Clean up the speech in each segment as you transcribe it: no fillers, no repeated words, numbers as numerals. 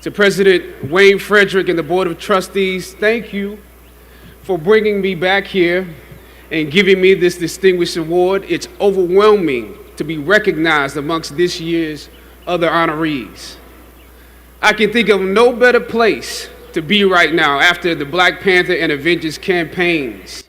To President Wayne Frederick and the Board of Trustees, thank you for bringing me back here and giving me this distinguished award. It's overwhelming to be recognized amongst this year's other honorees. I can think of no better place to be right now after the Black Panther and Avengers campaigns.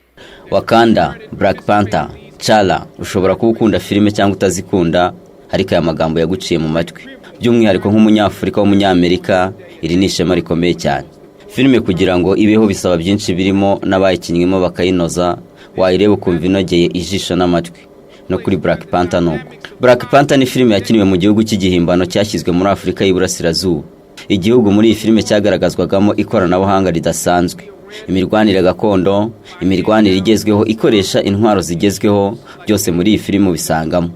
Wakanda, Black Panther, T'Challa. Ushobora kuba ukunda filime cyangwa utazikunda, ariko aya magambo yaguciye mu matwi. By'umwihariko nk'Umunyafurika w'Umunyamerika, iri ni ishema rikomeye cyane. Filime kugira ngo ibeho bisaba byinshi, birimo n'abayikinnyemo bakayinoza, wayireba ukumva inogeye ijisho n'amatwi. No kuri Black Panther nuko. Black Panther ni filime yakiniwe mu gihugu cy'igihimbano cyashyizwe muri Afurika y'Iburasirazuba, igihugu muri iyi filime cyagaragazwagamo ikoranabuhanga ridasanzwe, imirwanire gakondo, imirwanire igezweho ikoresha intwaro zigezweho, byose muri iyi filime ubisangamo.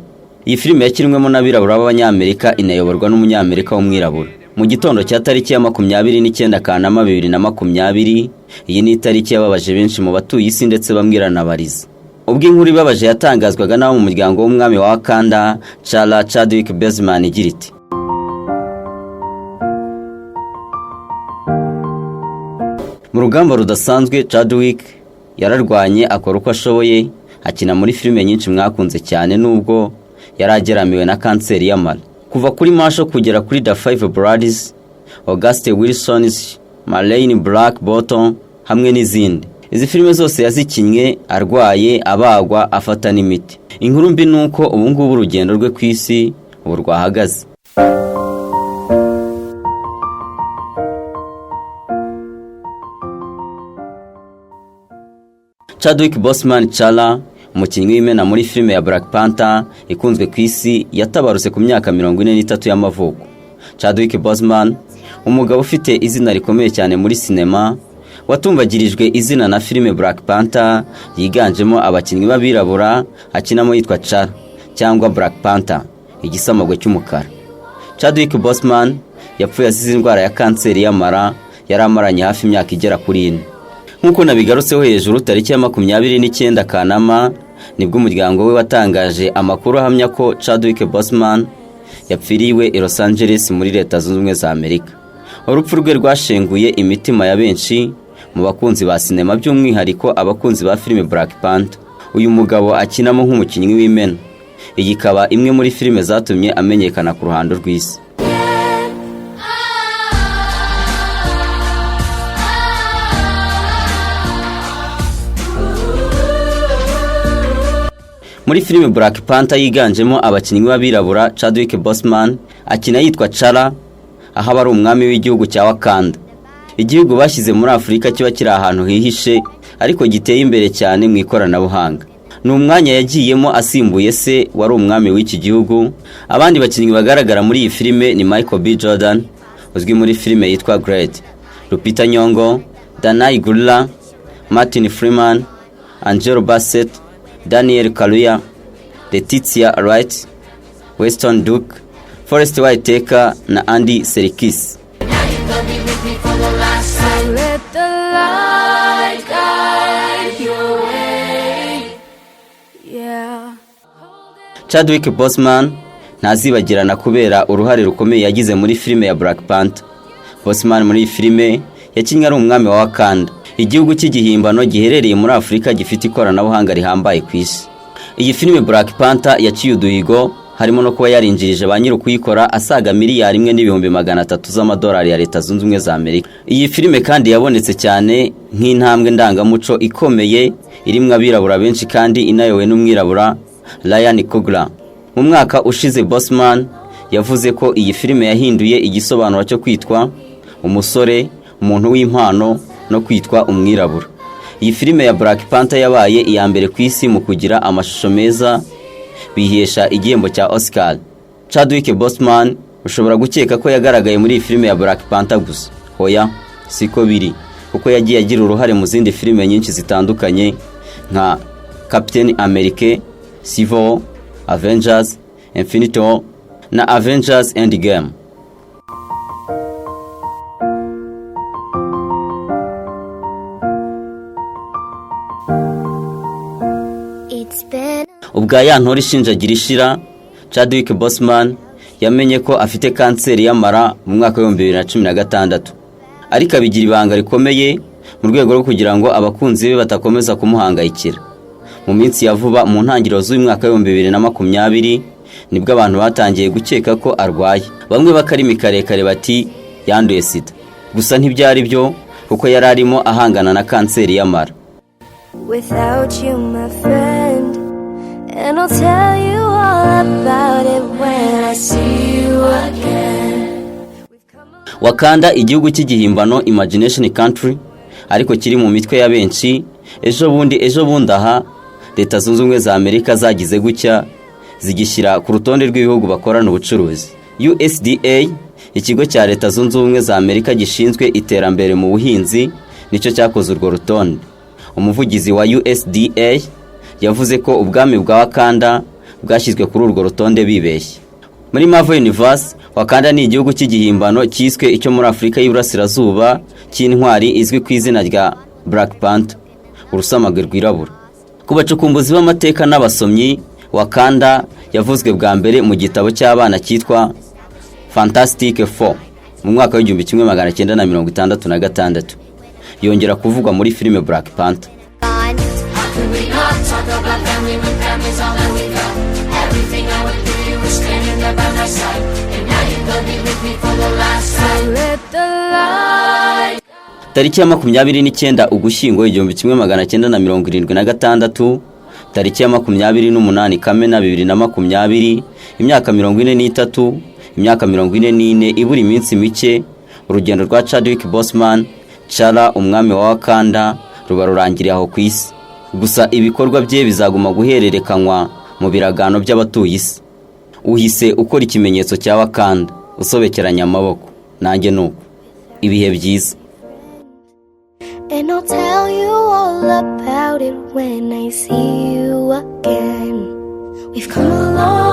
Iyi filime yakinwemo n'abirabura b'Abanyamerika, inayoborwa n'Umunyamerika w'umwirabura. Mu gitondo cya tariki ya 29 Kanama 2020, iyi ni itariki yababaje benshi mu batuye isi, ndetse bamwe iranabariza, ubwo inkuru ibabaje yatangazwaga n'abo mu muryango w'umwami wa Wakanda, T'Challa, Chadwick Boseman, igira iti: "Mu rugamba rudasanzwe Chadwick yararwanye, akora uko ashoboye, akina muri filime nyinshi mwakunze cyane nubwo yari ageramiwe na kanseri y'amara, kuva kuri Marshall kugera kuri Da 5 Bloods, August Wilson's Ma Rainey's Black Bottom hamwe n'izindi. Izi filime zose yazikinnye arwaye, abagwa, afata n'imiti. Inkuru mbi ni uko ubu ngubu urugendo rwe ku isi ubu rwahagaze." Chadwick Boseman T'Challa, umukinnyi w'imena muri filime ya Black Panther ikunzwe ku isi, yatabarutse ku myaka 43 y'amavuko. Chadwick Boseman, umugabo ufite izina rikomeye cyane muri sinema, watumbagirijwe izina na filime Black Panther yiganjemo abakinnyi b'abirabura, akinamo yitwa T'Challa cyangwa Black Panther, igisamagwe cy'umukara. Chadwick Boseman yapfuye azize indwara ya kanseri y'amara yari amaranye hafi imyaka igera kuri 4. Nk'uko nabigarutseho hejuru, tariki ya 29 Kanama nibwo umuryango we watangaje amakuru ahamya ko Chadwick Boseman yapfiriye iwe i Los Angeles muri Leta Zunze Ubumwe za Amerika. Urupfu rwe rwashenguye imitima ya benshi mu bakunzi ba sinema, by'umwihariko abakunzi ba filime Black Panther uyu mugabo akinamo nk'umukinnyi w'imena. Iyi ikaba imwe muri filime zatumye amenyekana ku ruhando rw'isi. Muri filime Black Panther yiganjemo abakinnyi b'abirabura, Chadwick Boseman akina yitwa T'Challa, aho aba ari umwami w'igihugu cya Wakanda, igihugu bashyize muri Afurika kiba kiri ahantu hihishe ariko giteye imbere cyane mu ikoranabuhanga. Ni umwanya yagiyemo asimbuye se wari umwami w'iki gihugu. Abandi bakinnyi bagaragara muri iyi filime ni Michael B Jordan uzwi muri filime yitwa Great, Lupita Nyong'o, Danai Gurira, Martin Freeman, Angelo Bassett, Daniel Kaluuya, Letitia Wright, Winston Duke, Forest Whitaker na Andy Serkis. Let the light guide your way. Yeah. Chadwick Boseman ntazibagirana kubera uruhare rukomeye yagize muri filime ya Black Panther. Boseman muri iyi filime yakinnye ari umwami wa Wakanda, igihugu cy'igihimbano giherereye muri Afurika gifite ikoranabuhanga rihambaye ku isi. Iyi filime Black Panther yaciye uduhigo, harimo no kuba yarinjirije ba nyiri kuyikora asaga miliyari 1.3 miliyoni z'amadolari ya Leta Zunze Ubumwe za Amerika. Iyi filime kandi yabonetse cyane nk'intambwe ndangamuco ikomeye irimo abirabura benshi kandi inayobowe n'umwirabura Ryan Coogler. Mu mwaka ushize Boseman yavuze ko iyi filime yahinduye igisobanuro cyo kwitwa umusore, umuntu w'impano no kwitwa umwirabura. Iyi filime ya Black Panther yabaye iya mbere ku isi mu kugira amashusho meza, bihesha igihembo cya Oscar. Chadwick Boseman ushobora gukeka ko yagaragaye muri iyi filime ya Black Panther gusa. Hoya, siko biri, kuko yagiye agira uruhare mu zindi filime nyinshi zitandukanye nka Captain America Civil War, Avengers Infinity War na Avengers Endgame. It's been Ubwa ya ntore ishinjagira ishira, Chadwick Boseman Yamenye ko afite kanseri y'amara mu mwaka w'2016, ariko abigira ibanga rikomeye mu rwego rwo kugira ngo abakunzi be batakomeza kumuhangayikira. Mu minsi ya vuba, mu ntangiriro z'uyu mwaka w'2020, nibwo abantu batangiye gukeka ko arwaye, bamwe b'akarimi karekare bati yanduye sida. Gusa ntibyari byo, kuko yari arimo ahangana na kanseri y'amara. Without you, my friend. And I'll tell you all about it when I see you again. Wakanda, igihugu cy'igihimbano, imagination country, ariko kiri mu mitwe ya benshi. Ejo bundi, ejo bundi aha, Leta Zunze Ubumwe za Amerika zagize gutya zigishyira ku rutonde rw'ibihugu bakorana ubucuruzi. USDA, ikigo cya Leta Zunze Ubumwe za Amerika gishinzwe iterambere mu buhinzi, nicyo cyakoze urwo rutonde. Umuvugizi wa USDA yavuze ko ubwami bwa Wakanda bwashyizwe kuri urwo rutonde bibeshye. Muri Marvel Universe, Wakanda ni igihugu cy'igihimbano cyiswe icyo muri Afurika y'Iburasirazuba cy'intwari izwi ku izina rya Black Panther, urusamagwe rwirabura. Ku bacukumbuzi b'amateka n'abasomyi, Wakanda yavuzwe bwa mbere mu gitabo cy'abana cyitwa Fantastic Four mu mwaka w'1966, yongera kuvugwa muri filime Black Panther. How could we not talk about family when family's all that we got? Everything I went through, you were standing there by my side. And now you go be with me for the last time. Let the light Tariki ya 29 Ugushyingo 1976, tariki ya 28 Kamena 2020, imyaka 43, imyaka 44 ibura iminsi mike, urugendo rwa Chadwick Boseman, T'Challa, umwami wa Wakanda, ruba rurangiriye aho ku isi. Gusa ibikorwa bye bizaguma guhererekanywa mu biragano by'abatuye isi. Uhise ukora ikimenyetso cya Wakanda usobekeranya amaboko, nanjye nuko. Ibihe byiza. And I'll tell you all about it when I see you again. We've come a long